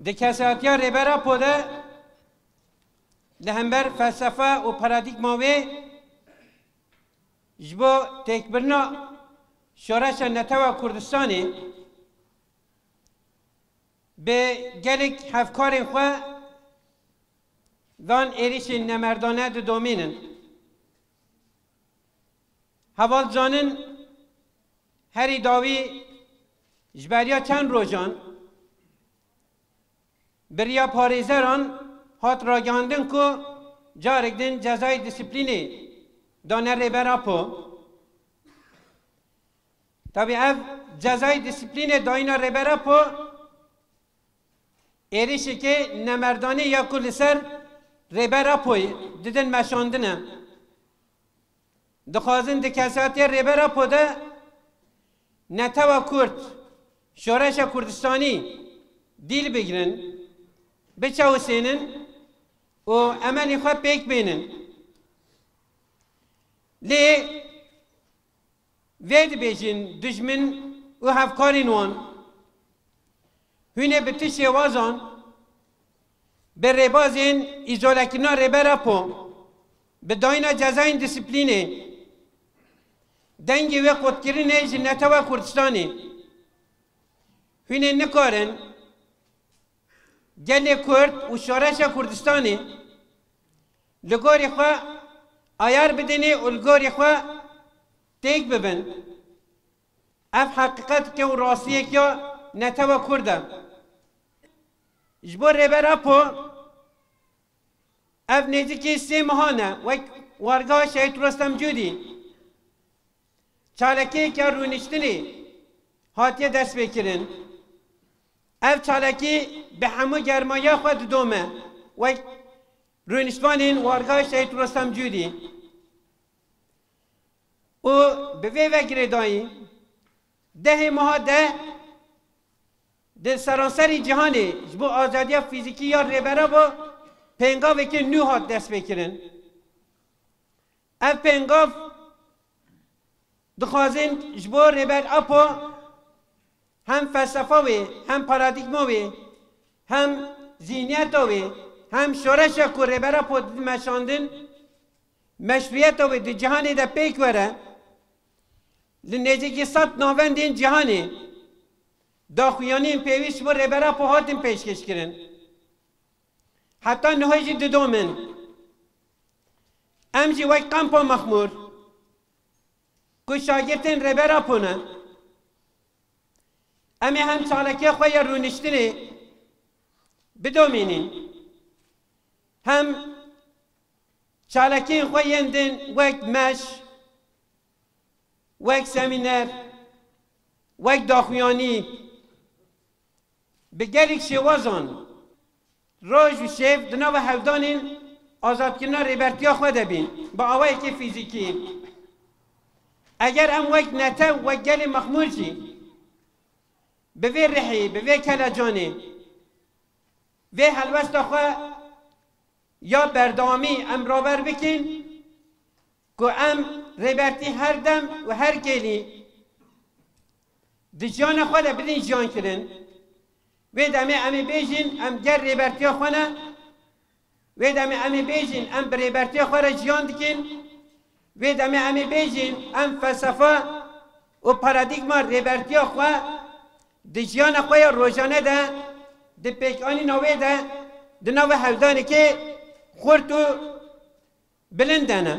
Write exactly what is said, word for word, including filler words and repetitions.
Di kesayetiya Rêber Apo de li hember felsefe û paradîgma wê ji bo têkbirina şoreşa netewa Kurdistanê bi gelek hevkarên xwe van êrişên nemerdane didomînin. Heval zanin herî dawî ji beriya çend rojan bi riya parêzeran hat ragihandin ku carek din cezayê disiplînê dane Rêber Apo. Tabî ev cezayê disiplînê dayîna Rêber Apo êrişeke nemerdanî ya ku li ser Rêber Apoyê didin meşandine. Dixwazin di kesatiya Rêber Apo de netewa Kurd, şoreşa Kurdistanî dîl bigrin, biçewisênin û emelên xwe pêk bênin. Lê vê dibêjin dijmin û hevkarên wan. Hûn ê bi tu şêwazan, bi rêbazên îzolekirina Rêber Apo, bi dayîna cezayên disiplînê, dengê wê qutkirinê ji netewa Kurdistanê. Hûn ê nikarin gelê Kurd û şoreşa Kurdistanê li gorî xwe ayar bidinê û li gorî xwe têk bibin. Ev heqîqeteke û rastiyek ya netewa Kurd e. Ji bo Rêber Apo ev nêzîkî sê mehan e, wek wargeha Şehîd Rostem Cûdî çalakiyeke rûniştinê hatiye destpêkirin. Ev çalakî bi hemû germayiya xwe didome, wek rûniştvanên wargeha Şehîd Rostem Cûdî. Û bi vê ve girêdayî, dehê meha deh di seranserî cîhanê ji bo azadiya fîzîkî ya Rêber Apo pêngaveke nû hat destpêkirin. Ev pêngav dixwazin ji bo Rêber Apo hem felsefa wê, hem paradîgma wê, hem zîhniyeta wê, hem şoreşa ku Rêber Apo didin meşandin, meşrûyeta wê di cîhanê de pêk were, li nêzîkî sed navendên cîhanê daxuyaniyên pêwîst ji bo Rêber Apo hatin pêşkêşkirin. Heta niha jî didomin. Em jî wek Kampa Mexmûr, ku şagirtên Rêber Apo ne, em ê hem çalakiya xwe ya rûniştinê bidomînin, hem çalakiyên xwe yên din wek meş, wek semîner, wek daxuyanî, bi gelek şêwazan roj û şev di nava hevdanên azadkirina rêbertiya xwe de bîn, bi awayekî fîzîkî. Eger em wek netew, wek gelê Mexmûr jî bi vê rihê, bi vê kelecanê, vê helwesta xwe ya berdewamî em raber bikin, ku em rêbertî her dem û her kêlî di jiyana xwe de bidin jiyan kirin. Wê demê em ê bêjin, em ger rêbertiya xwe ne. Wê demê em ê bêjin, em bi rêbertiya xwe re jiyan dikin. Wê demê em ê bêjin, em felsefa û paradîgma rêbertiya xwe di jiyana xwe ya rojane de, di pêkanîna wê de, di nava hevdanekê xurt û bilind de ne.